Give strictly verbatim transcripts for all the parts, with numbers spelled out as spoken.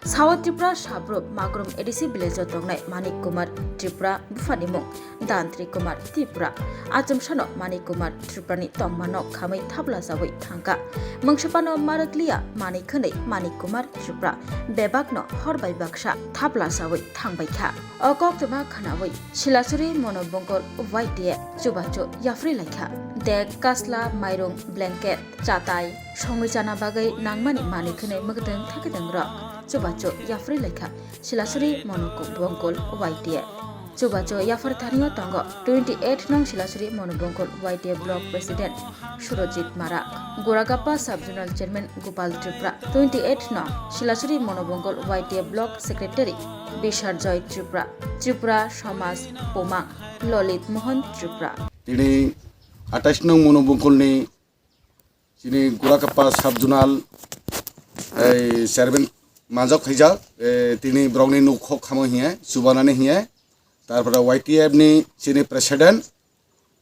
South Tripura Sabrum Magrum A D C village o tongnai Manik Kumar Tripura buphani mung Dantri Kumar Tripura. Achomsano Manik Kumar Tripurani tongmano khamwi thabla chawi thangkha. Mungsupano marakliya manwi khwnwi Manik Kumar Tripura bebakno hor bai baksa thabla chawi thangbaikha. O koktwma khwnawi Silachuri Monobongkol Y T A chubachu yapharwi laikha. Dek, kasla, mairung, blanket, chatai, songwi chana bagwi nangmani manwi khwnwi mwkdwng thakdwng rok chubachu yapharwi laikha Silachuri Monobongkol Y T A. Chubachu yaphar thanio tongo twenty eight nong Silachuri Monobongkol Y T A block president Surojit Marak, Goragappa sub zonal chairman Gopal Tripura, twenty eight nong Silachuri Monobongkol Y T A block secretary Bisharjoy Tripura, Tripura Samaj Pomang Lolit Mohan Tripura. Tini atais nong Monobongkolni chini Goragappa sub zonal, ei, chairman manjak phaijak, eh, tini borokni nuk khok khamo hiye, chubanani hiye, tarpore Y T F ni chini president,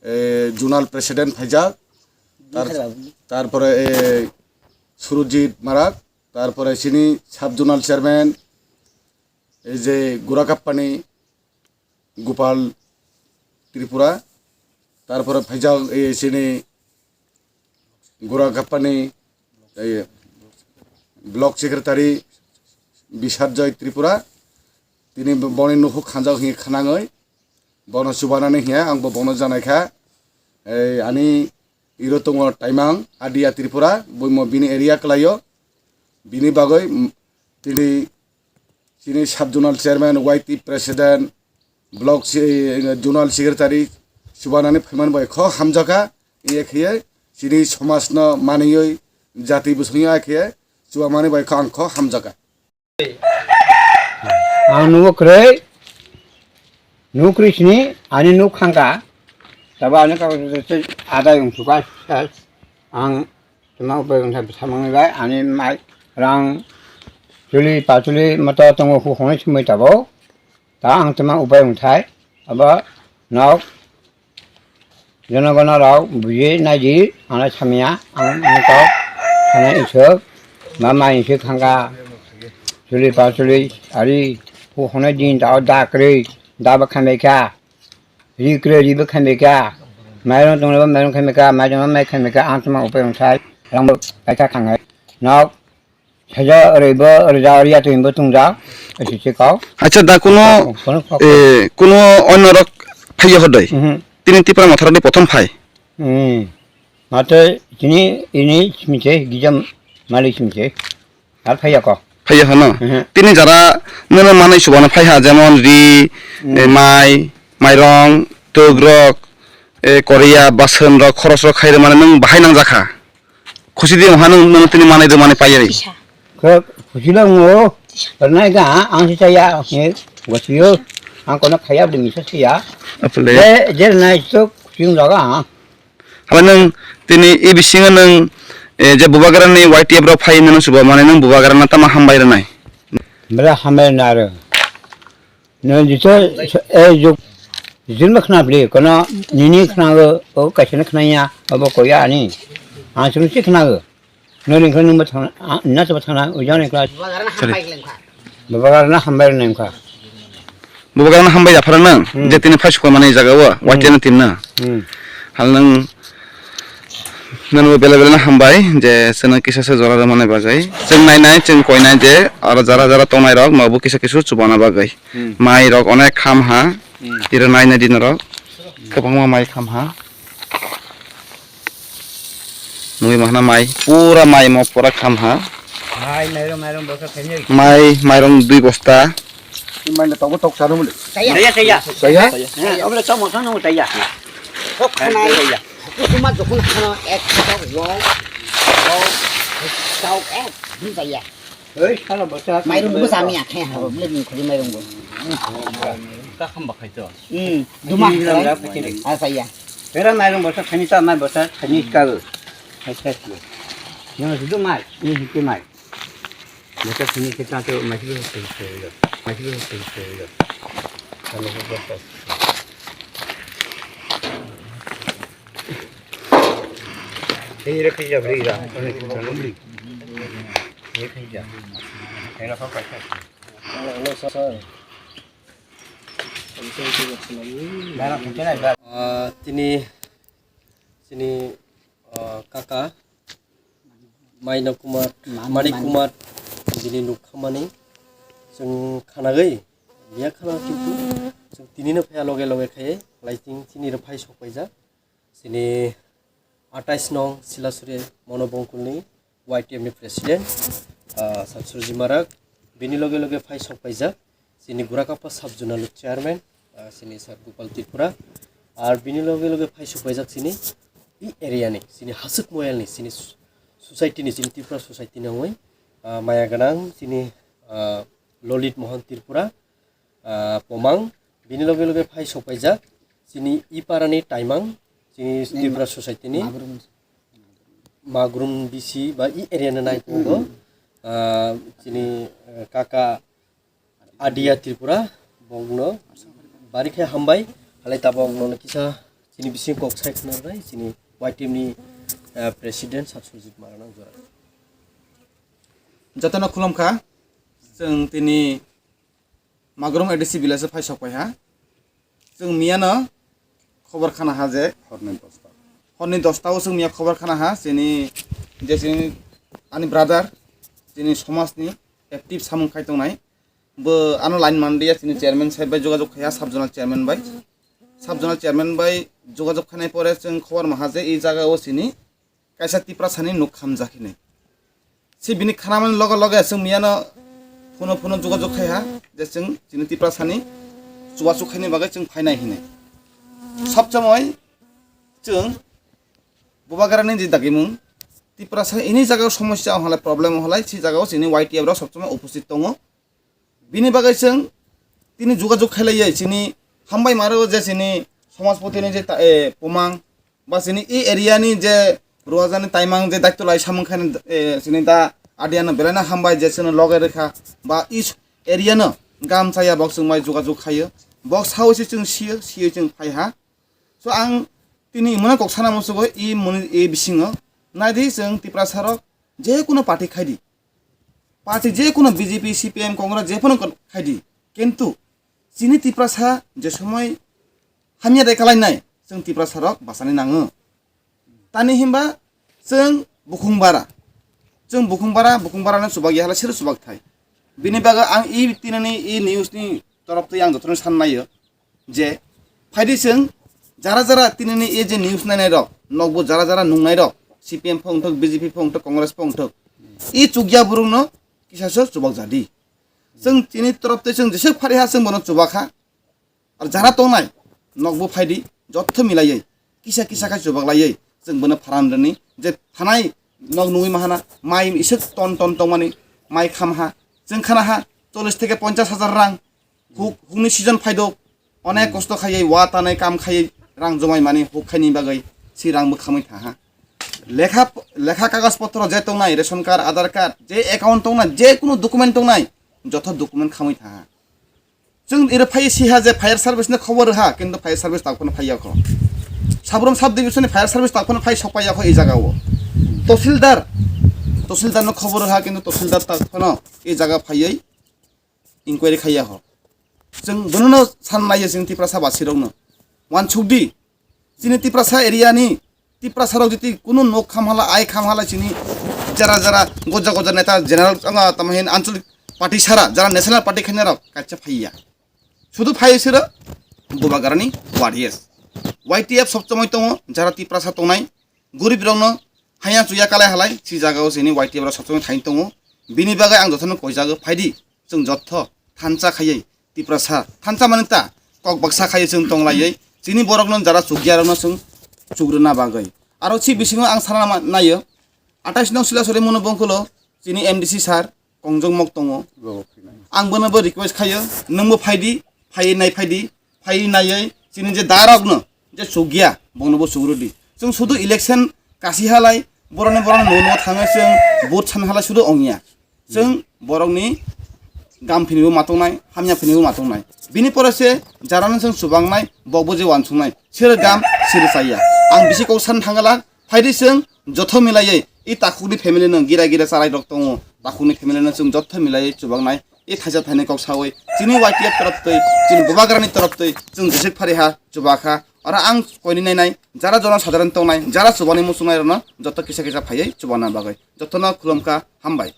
eh, zonal president phaijak, tar-, tarpore, eh, Surojit Marak, tarpore chini sub zonal chairman, ei je Goragappani Gopal Tripura, tarpore phaijak, eh, chini Goragappani, eh, block secretary Bisharjoy Tripura, tini boni nukhuk khanjak hinwi khnangwi bono chubanani hiya, ang bo bono janaikha. Eh, ani iro tongo Taimang Adia Tripura, buimo bini area kwlaio, bini bagwi, mm, tini chini sub zonal chairman, Y T president, block se-, zonal secretary chubanani phaimani bai kho hamjakha, iye khiye chini somajno maniyoi jati bwswngya khiye chubamani bai kho ang kho hamjakha. Ang nugo kwrwi, nugo kwrwi sini, ani nuk khangka, tabo ani kago adai wngsuka, ang Tama upai wngthai bwsamungni bai ani mai rang chuli pachuli moto tongo, hu hwnwi sumui tabok. Ta ang tama upai wngthai abo nok jonogono rok buji naidi, ano samya ang mungkok sana isuk ma mai isuk thangka chuli pachuli ari hu hwnwi din ta da kwrwi da bwkha mai kha. Ri kwrwi ribo khaimai kha, mairung tongnaibo mairung khaimai kha, mai tongnaibo mai khaimai kha, ang tongma upai wngthai, rangbo kaisa thangnai. Nok saja rwibo rwja rwya twibo tongjak, esi se kok. Acha da kuno, Kono kok. Eh, kuno onno rok phaiya hodoi. Mhm. Tini Tipra Motha rokni prothom phai. Hmm. Mate tini ini simi se gijam malik simi se. Ar phaiya ko. Phaiya hano. Mhm. Tini jara nono manwi chubana phaiha, jemon ri, Hmm. eh, mai, mairong, twk rok, eh, korea, bason rok, khoros rok khairwi mane nwng bahai nangjakha. Khusi di wngha nwng, nwng tini manwi rwmani paiwi. Khe khusi le wngo. Rwnai ga ang se chaya, he, gosiyo. Ang kono khaya de misa siya. Apule. Je, je rwnai to khusi wngjaga ang. Hala nwng tini e bisingo nwng, eh, je bubagrani Y T F rok phai nwng chuba mane nwng bubagrano tamo hambai rwnai? Bwla hambai rwna aro. Nwng jito, eh, juk, jito ma khna bwli, kono nini khna go, o kaisa no khna ya, obo koya ani. Ang chwng si khna go. Nini khna nwng bo thang, ah, na to thang na, ujang ni kla. Sorry. Bubagrano hambai rwnai wngkha. Bubagrano hambai japhara nang, Hmm. je tini phai sukha mani jaga o, Hmm. Y T F ni team na. Hmm. Hal nang, nang bo bela bela na hambai, je seno kisa se jora rwmani bagwi. Chwng nai nai, chwng koi nai je, aro jara jara tongnai rok, nobo kisa kisu chubana bagwi. Hmm. Mai rok onek kham ha, Hmm. tiro nai nai din rok, kwbangma mai kham ha. Nugui mahna mai, pura mai mo pura kham ha. Mai, mairung, mairung bosa khainai. Mai, mairung dui bosta. Mai na tobo tok sanu muli. Saya. Saya, saya. Saya? Saya. Abla tomo sanu saya. Tok khanai. Saya. Kusuma jokun khana ek tok wow. Wow. Tok ek din saya. Ei, sala bwsa. Mairung bo sami akhe ha, bole ni khuri mairung bo. Ka kham ba khai to. Hmm, duma. Ini bilang berapa sini? Ah, saya. Era mairung bwsa khani ta mai bwsa khani ka. Hai, hai, hai. Yang sudah mai, ini sikit mai. Bwsa khani kita tu mai sudah selesai. Mai sudah selesai. Kalau sudah selesai. Ini rekerja beri dah. Ini kerja. Ah, tini, tini, ah, kaka Maina Kumar, Mani, Mani Kumar, bini nuk khamani chwng khanagwi, ya khana kintu chwng tinino phaiya loge loge khe, lai chwng chini rw phai sok paijak. Chini atais nong Silasuri Monobongkulni Y T F ni president, ah, Samsurji Marak, bini loge loge phai sok paijak. Chini Gurakapa sub zonal chairman, ah, chini sir Gopal Tripura, ar bini loge loge phai sok paijak chini i area ni, chini Hasuk Moyal ni, chini su-, society ni, chini Tripura society ni ongoi, ah, maya gwnang chini, ah, Lolit Mohan Tripura, ah, Pomang, bini loge loge phai sok paijak chini i para ni Taimang, chini Tripura society ni Magrum. Magrum B C ba i area ni nai tongo, ah, chini, eh, kaka Adia Tripura, bongno bari khe hambai, halai tabok nono kisa chini bising kok sai khna bai, chini Y T F ni, eh, president Samsurjit Marak nang jora. Jotono khulumkha, chwng tini Magrum A D C village o phai sok pai ha. Chwng miyano khobor khana ha je horni dosta. Horni dosta o chwng miya khobor khana ha, chini je chini ani brother, chini somaj ni active samung khai tongnai. Bo ano line manliya, chini chairman sahib bai jogajog khaiya, sub zonal chairman bai. Sub zonal chairman bai jogajog khainai pore chwng khobor maha je ei jaga o chini kaisa Tiprasani nuk khamjak hinwi. Se bini khanamani loge loge chwng miyano phuno phuno jogajog khaiha je chwng chini Tiprasani chubachu khaini bagwi chwng phainai hinwi. Sob somoi chwng Bubagrani je dagimung Tiprasa ini jaga o somosya wng halai, problem wng halai, se jaga o chini Y T F rok sob somoi upusthit tongo. Bini bagwi chwng tini jogajog khailaiya, chini hambai maro je chini somajpoti ni je ta-, eh, Pomang ba chini e area ni je Ruajani Taimang je daityo lai samung khaini, eh, chini da Adia no belai no hambai je chwngno loge rwkha ba e area no gam chaya bok chwng bai jogajog khaio, bok sawi se chwng sio, sio chwng phai ha. So ang tini muna kok sana musugo e muni e bisingo naidi chwng Tiprasa rok je kuno party khaidi. Party je kuno B J P, C P M, Congress je kuno khaidi. Kintu chini Tiprasa je somoi hamya de kalainai, chwng Tiprasa rok bachani nango. Tani himba chwng bukhung bara. Chwng bukhung bara, bukhung bara no chubak ya hala siro chubak thai. Bini bagwi ang e tinani e news ni torop twi ang jotono san naio. Je phaidi chwng jara jara tinini e je news nainai rok, nokbo jara jara nungnai rok, C P M pho wngthok, B J P pho wngthok, Congress pho wngthok, e chukya borok no kisa so chubak jadi. Chwng chini torop tei chwng jeswk phari ha chwng bono chubak kha. Ar jara tongnai nokbo phaidi jotto milaiwi kisa kisa khai chubak laiwi chwng bono pharan rwni je thanai nok nungwi mahana mai iswk ton ton tongmani mai kham ha chwng khana ha chollish theke ponchash hajar rang. Huk, hukni season phaidok, onek kosto khaiwi, wa tanai kam khaiwi, rang jomai mani huk khaini bagwi, si rang bwkhamwi thaha. Lekha, lekha kagaj potro je tongnai, ration card, Aadhaar card, je account tongnai, je kunu document tongnai, joto document khamwi thaha. Chwng iro phai siha je fire service ni khobor rwha, kintu fire service tak phano phai yakho. Sabrum sub division ni fire service tak phano phai sokpai yakho e jaga o. Tosildar, tosildar no khobor rwha, kintu tosildar tak phano e jaga phaiwi inquiry khaiya ho. Chwng bonono san naiya chwng Tiprasa basirokno. Wansukdi, chini Tiprasa area ni Tiprasa rok jiti kunu nok khamhala, ai khamhala chini jara jara goja goja neta general, anga, tamo hin ancholik party sara, jara national party khainai rok kaisa phaiya. Sudu phai sira Bubagrani warriors. Y T F sob somoi tongo, jara Tiprasa tongnai, gorib rokno haya chuya kalai halai si jaga o chini Y T F rok sob somoi thaini tongo. Bini bagwi ang jotono koijago, phaidi chwng jotto thansa khaiwi Tiprasa thansa mani ta kok baksa khaiwi chwng tonglaiwi chini borokno jara chukya rokno chwng chukrwna bagwi. Aro si bisingo ang sana ma-, naio atais nong Silasuri Monobongkulo chini M D C sir, kongjong mok tongo. Ang bono bo request khayo, nwng bo phaidi, phaiwi nai phaidi, phaiwi naiwi chini je darok no je chukya, bono bo chukrudi. Chwng sudu election kasi halai, boroni boroni no no thangwi chwng vote san halai sudu ongya. Chwng borokni gam phini bo matongnai, hamya phini bo matongnai. Bini pore se jarano chwng chubangnai, bokbo je wansuknai, sero gam, sero chaya. Ang bisi kok san thangala, phaidi chwng jotho milaiwi, i takhukni family no gira gira charai rok tongo, takhukni family no chwng jotto milaiwi chubaknai. E thaisa thaini kok sawi chini Y T F torop twi, chini bubagrani torop twi chwng jesik phari ha chubakha. Oro ang koini nainai jara jono sadharan tongnai, jara chubani muchungnai rokno jotto kisa kisa phaiwi chubana bagwi. Jottono khulumkha, hambai.